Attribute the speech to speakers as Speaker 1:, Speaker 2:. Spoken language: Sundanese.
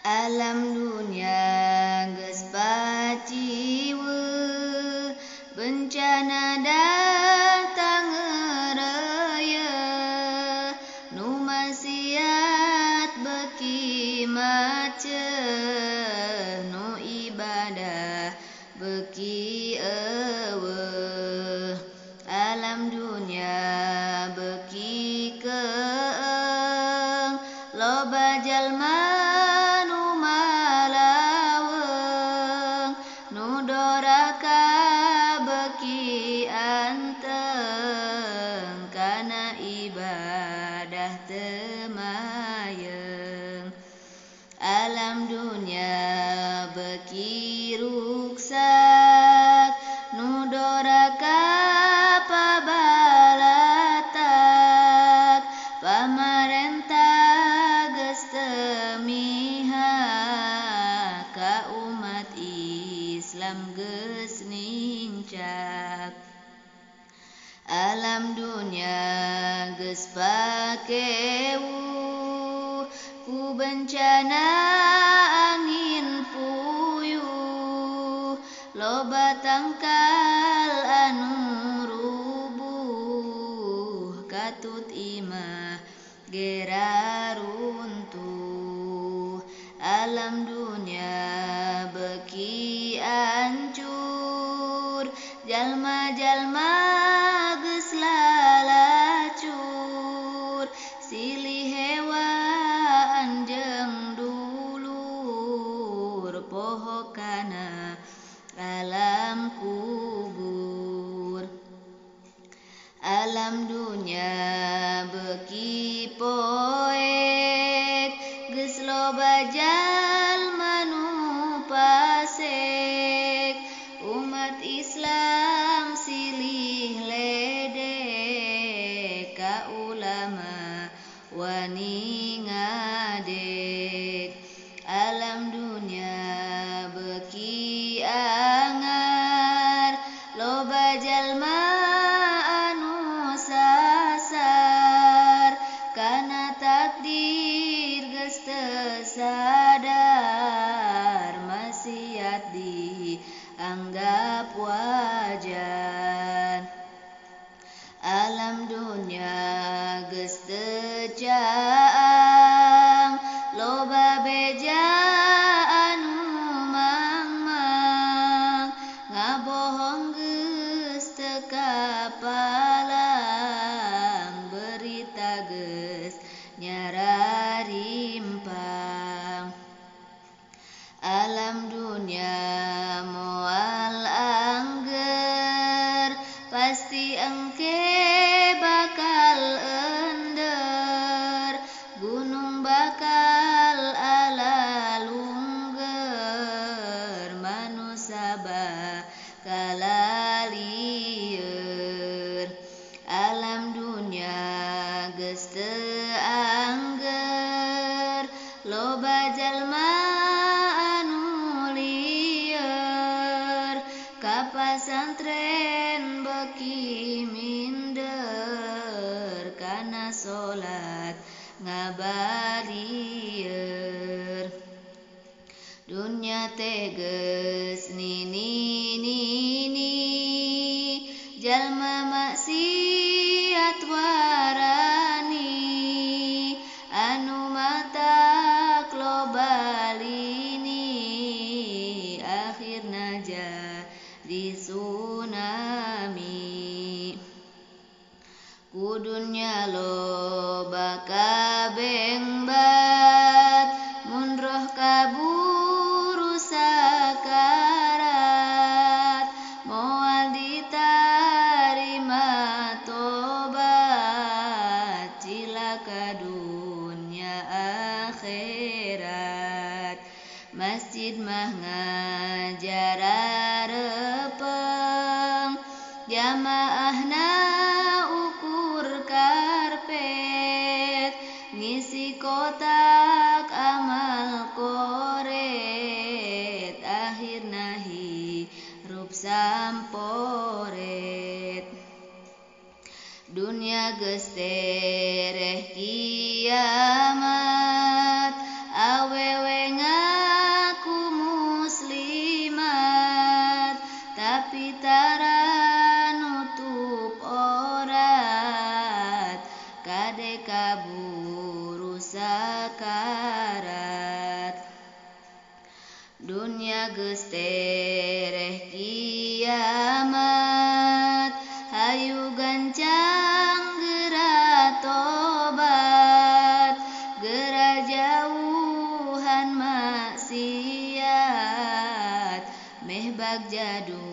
Speaker 1: Alam dunia geus paciweuh, bencana datang ngeureuyeun, nu maksiat beuki maceuh, nu ibadah beuki eueuh. Alam dunia beuki keung, loba jalma nu malaweng, nu doraka beuki anteng, kana ibadah teu mayeng. Alam dunia beuki ruksak, nu doraka pabalatak, pamarentah geus teu mihak, ka umat Islam geus nincak. Alam dunia geus pakewu, ku bencana angin puyuh, loba tangkal anu rubuh, katut imah gera runtuh. Alam dunia beuki ancur, jalma-jalma geus lalacur, silih hewaan jeung dulur, poho kana alam kubur. Alam dunia beuki poek, geus loba jalma nu pasek, umat Islam silih ledek, ka ulama wani ngadek. Alam dunia beuki angar, loba jalma anu sasar, kana takdir geus teu sadar, maksiat dianggap wajar. Alam dunia geus teu caang, loba beja anu mangmang, ngabohong geus teu kapalang, berita geus nyararimpang. Alam dunia moal angger, pasti engke bakal ender, gunung bakal ala lungger, manusa bakal lieur. Alam dunia geus teu angger, loba jalma anu lieur, ka pasantren beuki minder, kana salat ngabarieur. Dunya teh geus nini-nini, jalma maksiat warani, anu matak loba lini, akhirna jadi tsunami. Ku dunya loba kabengbat, mun roh kaburu sakarat, moal ditarima tobat, cilaka dunya akhirat. Masjid mah ngajar repeng, jamaahna ukur karpet, ngisi kotak amal koret, akhirna hirup samporet. Dunia geus tereh kiamat, awewe. Kaburu sakarat. Dunya geus tereh kiamat, hayu gancang geura tobat, geura jauhan maksiat, meh bagja dunya.